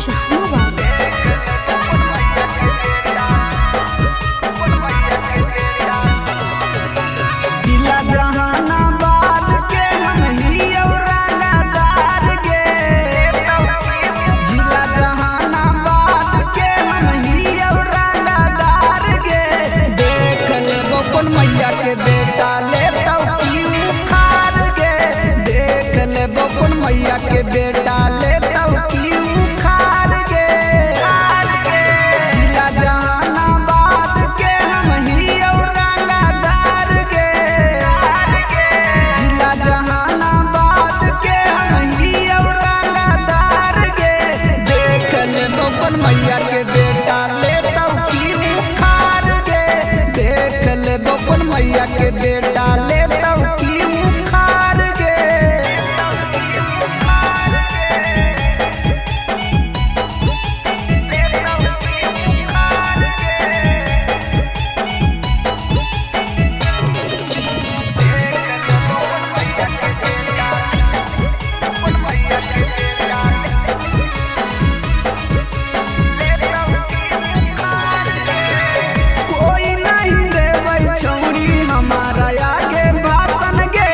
Jehanabad. जिला जहानाबाद के हम ही औरंगाबाद के। जिला जहानाबाद के हम ही औरंगाबाद के। देख ले बपन मैया के बेटा ले तो की उखाड़ के। देख ले बपन मैया के बेटा ले तो की उखाड़ के। जिला जहानाबाद के हम ही औरंगाबाद के। जिला जहानाबाद के हम ही औरंगाबाद के। देख ले बपन मैया के बेटा ले तो की उखाड़ के। देख ले बपन मैया के बेटा ले तो की उखाड़ के। कोई नहीं देवै छौड़ी हमारा आगे भाषण गे।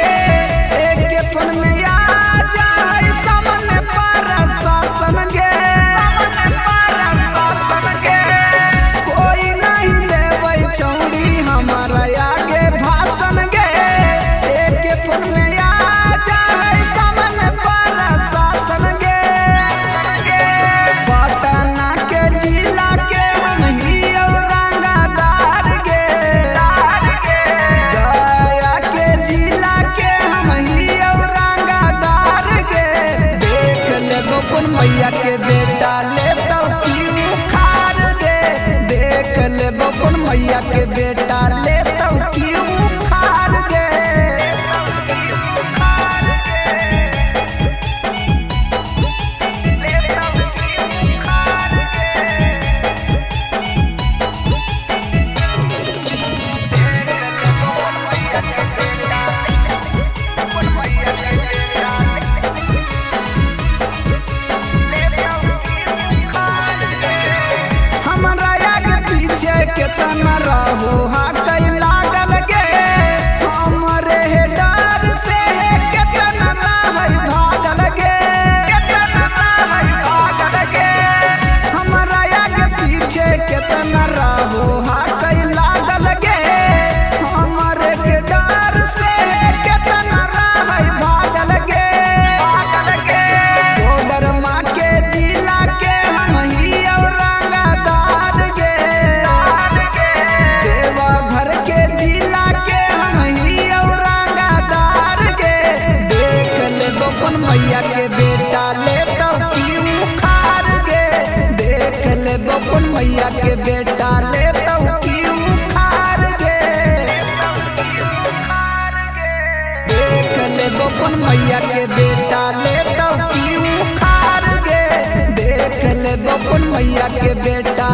एक फोन में आ जाए सामने पर शासन गे। कोई नहीं देवै छौड़ी हमारा आगे भाषण गे। एक फोन में आ जाए सामने पर शासन गे। पटना के जिला के हम ही औरंगाबाद गे। गया के जिला के हम ही औरंगाबाद गे। देख ले बपन मैया के बेटा ले तो की उखाड़ दे। देख ले बपन मैया के बेटा ले तो की उखाड़ दे। हमरा आगे पीछे केतना रहो हाकै लागल गे। हमरे हे डर से हे केतना रहै भागल गे। हमरा आगे पीछे केतना रहो हाकै लागल गे। हमरे के डर से हे केतना रहै भागल गे। कोडरमा के जिला के हम ही औरंगाबाद गे। देवघर के जिला के हम ही औरंगाबाद गे। देख ले बपन मैया के बेटा ले तो की उखाड़ गे। देख ले बपन मैया के बेटा ले तो की उखाड़ गे। देख ले बपन मैया के बेटा ले तो की उखाड़ गे। देख ले बपन मैया के बेटा।